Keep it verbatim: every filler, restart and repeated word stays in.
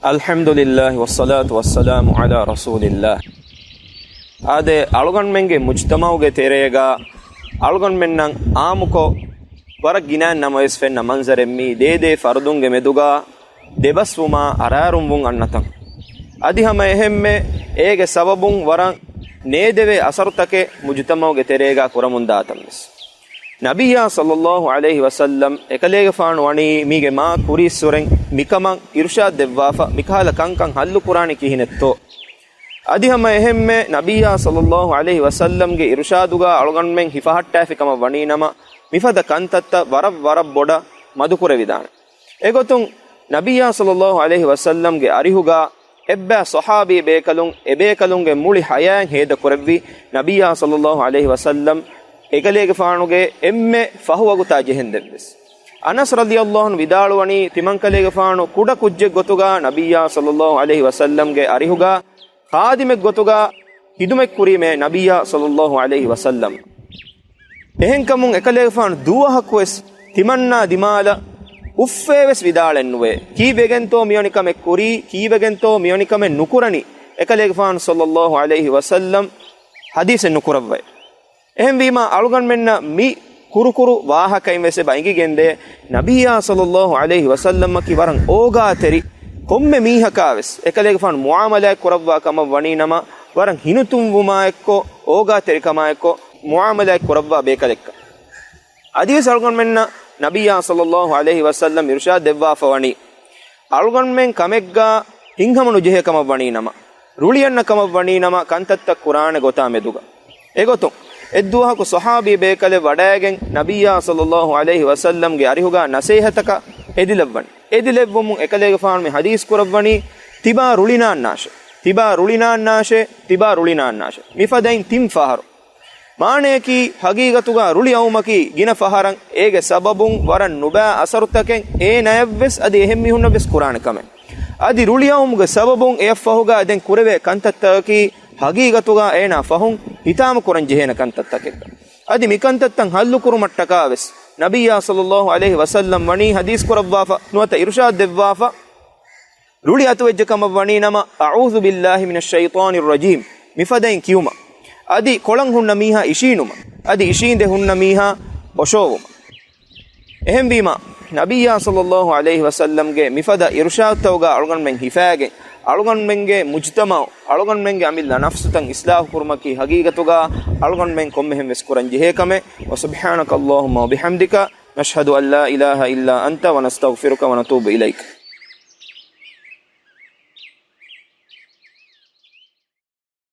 އަލްޙަމްދުލިއްލާހި ވައްޞަލާތު ވައްސަލާމު ޢަލާ ރަސޫލިއްލާހް. އާދެ، އަޅުގަނޑުމެންގެ މުޖްތަމަޢުގެ ތެރޭގަ އަޅުގަނޑުމެންނަށް ޢާއްމުކޮށް ވަރަށް ގިނައިން ނަމަވެސް ފެންނަ މަންޒަރެއް މީ ދޭދޭ ފަރުދުންގެ މެދުގަ ދެބަސްވުމާ އަރާރުންވުން އަންނަތަން. އަދި ހަމަ އެހެންމެ އޭގެ ސަބަބުން ވަރަށް ނޭދެވޭ އަސަރުތަކެއް މުޖުތަމަޢުގެ ތެރޭގަ ކުރަމުންދާތަން ވެސް. ނަބިއްޔާ ޞައްލައްލާހު ޢަލައިހި ވަސައްލަމް އެކަލޭގެފާނު ވަނީ މީގެ މާ ކުރީއްސުރެން މިކަމަށް އިރުޝާދު ދެއްވާފަ، މިކަހަލަ ކަންކަން ހައްލު ކުރާނީ ކިހިނެއްތޯ؟ އަދި ހަމަ އެހެންމެ ނަބިއްޔާ ޞައްލައްލާހު ޢަލައިހި ވަސައްލަމްގެ އިރުޝާދުގަ އަޅުގަނޑުމެން ހިފަހައްޓާފި ކަމަށް ވަނީ ނަމަ، މިފަދަ ކަންތައްތައް ވަރަށް ވަރަށް ބޮޑަށް މަދުކުރެވިދާނެ. އެގޮތުން ނަބިއްޔާ ޞައްލައްލާހު ޢަލައިހި ވަސައްލަމްގެ އަރިހުގަ އެއްބައި ޞަޙާބީ ބޭކަލުން އެބޭކަލުންގެ މުޅި ޙަޔާތް ހޭދަ ކުރެއްވި ނަބިއްޔާ ޞައްލައްލާހު ޢަލައިހި ވަސައްލަމް އެކަލޭގެފާނުގެ އެންމެ ފަހު ވަގުތާ ޖެހެންދެން ވެސް. އަނަސް ރަޟިޔައްލާހު ޢަންހު ވިދާޅުވަނީ، ތިމަންކަލޭގެފާނު ކުޑަ ކުއްޖެއް ގޮތުގަ ނަބިއްޔާ ޞައްލައްލާހު ޢަލައިހި ވަސައްލަމްގެ އަރިހުގަ ޚާދިމެއް ގޮތުގަ ޚިދުމަތް ކުރީމޭ ނަބިއްޔާ ޞައްލައްލާހު ޢަލައިހި ވަސައްލަމް. އެހެންކަމުން އެކަލޭގެފާނު ދުވަހަކުވެސް ތިމަންނާ ދިމާލަށް އުއްފޭވެސް ވިދާޅެއްނުވޭ. ކީއްވެގެންތޯ މިވަނި ކަމެއް ކުރީ، ކީއްވެގެންތޯ މިވަނި ކަމެއް ނުކުރަނީ، އެކަލޭގެފާނު ޞައްލައްލާހު ޢަލައިހި ވަސައްލަމް ޙަދީޘެއް ނުކުރައްވައި. އެހެންވީމާ، އަޅުގަނޑުމެންނަށް މި ކުރުކުރު ވާހަކައިން ވެސް އެބަ އެނގިގެންދޭ، ނަބިއްޔާ ޞައްލައްލާހު ޢަލައިހި ވަސައްލަމަކީ ވަރަށް އޯގާތެރި ކޮންމެ މީހަކާވެސް އެކަލޭގެފާނު މުޢާމަލާތް ކުރައްވާ ކަމަށް ވަނީ ނަމަ، ވަރަށް ހިނިތުންވުމާއެއްކޮށް، އޯގާތެރިކަމާއެއްކޮށް މުޢާމަލާތް ކުރައްވާ ބޭކަލެއްކަން. އަދިވެސް އަޅުގަނޑުމެންނަށް ނަބިއްޔާ ޞައްލައްލާހު ޢަލައިހި ވަސައްލަމް އިރުޝާދު ދެއްވާފަ ވަނީ، އަޅުގަނޑުމެން ކަމެއްގަ ހިތްހަމަ ނުޖެހޭ ކަމަށް ވަނީ ނަމަ، ރުޅި އަންނަ ކަމަށް ވަނީ ނަމަ، ކަންތައްތައް ކުރާނެ ގޮތާ މެދުގަ. އެގޮތުން، އެއްދުވަހަކު ޞަޙާބީ ބޭކަލެއް ވަޑައިގެން ނަބިއްޔާ ޞައްލައްލާހު ޢަލައިހި ވަސައްލަމްގެ އަރިހުގަ ނަޞޭޙަތަކަށް އެދިލައްވަން. އެދިލެއްވުމުން އެކަލޭގެފާނު މި ޙަދީޘް ކުރައްވަނީ، ތިބާ ރުޅިނާންނާށޭ، ތިބާ ރުޅިނާންނާށޭ، ތިބާ ރުޅިނާންނާށޭ. މިފަދައިން ތިން ފަހަރު. މާނަޔަކީ، ޙަޤީޤަތުގަ ރުޅި އައުމަކީ ގިނަ ފަހަރަށް، އޭގެ ސަބަބުން ވަރަށް ނުބައި އަސަރުތަކެއް އޭނަޔަށްވެސް އަދި އެހެން މީހުންނަށްވެސް ކުރާނެ ކަމެއް. އަދި ރުޅިއައުމުގެ ސަބަބުން އެއަށްފަހުގަ ދެން ކުރެވޭ ކަންތައްތަކަކީ ޙަޤީޤަތުގަ އޭނާ ފަހުން ހިތާމަ ކުރަން ޖެހޭނެ ކަންތައްތަކެއް. އަދި މިކަންތައްތައް ޙައްލު ކުރުމަށްޓަކާވެސް ނަބިއްޔާ ޞައްލައްލާހު ޢަލައިހި ވަސައްލަމް ވަނީ ޙަދީޘް ކުރައްވާފަ ނުވަތަ އިރުޝާދު ދެއްވާފަ، ރުޅި އަތުވެއްޖެ ކަމަށް ވަނީ ނަމަ، "أعوذ بالله من الشيطان الرجيم" މިފަދައިން ކިޔުމަށް، އަދި ކޮޅަށް ހުންނަ މީހާ އިށީނުމަށް، އަދި އިށީނދެ ހުންނަ މީހާ އޮށޯވުމަށް. އެހެންވީމާ، ނަބިއްޔާ ޞައްލައްލާހު ޢަލައިހި ވަސައްލަމްގެ މިފަދަ އިރުޝާދުތަކުގަ އަޅުގަނޑުމެން ހިފާގެން، އަޅުގަނޑުމެންގެ މުޖުތަމަޢު، އަޅުގަނޑުމެންގެ އަމިއްލަ ނަފްސުތައް އިޞްލާޙު ކުރުމަކީ ޙަޤީޤަތުގަ އަޅުގަނޑުމެން ކޮންމެހެން ވެސް ކުރަން ޖެހޭ ކަމެއް. وسبحانك اللهم وبحمدك، نشهد أن لا إله إلا أنت، ونستغفرك ونتوب إليك.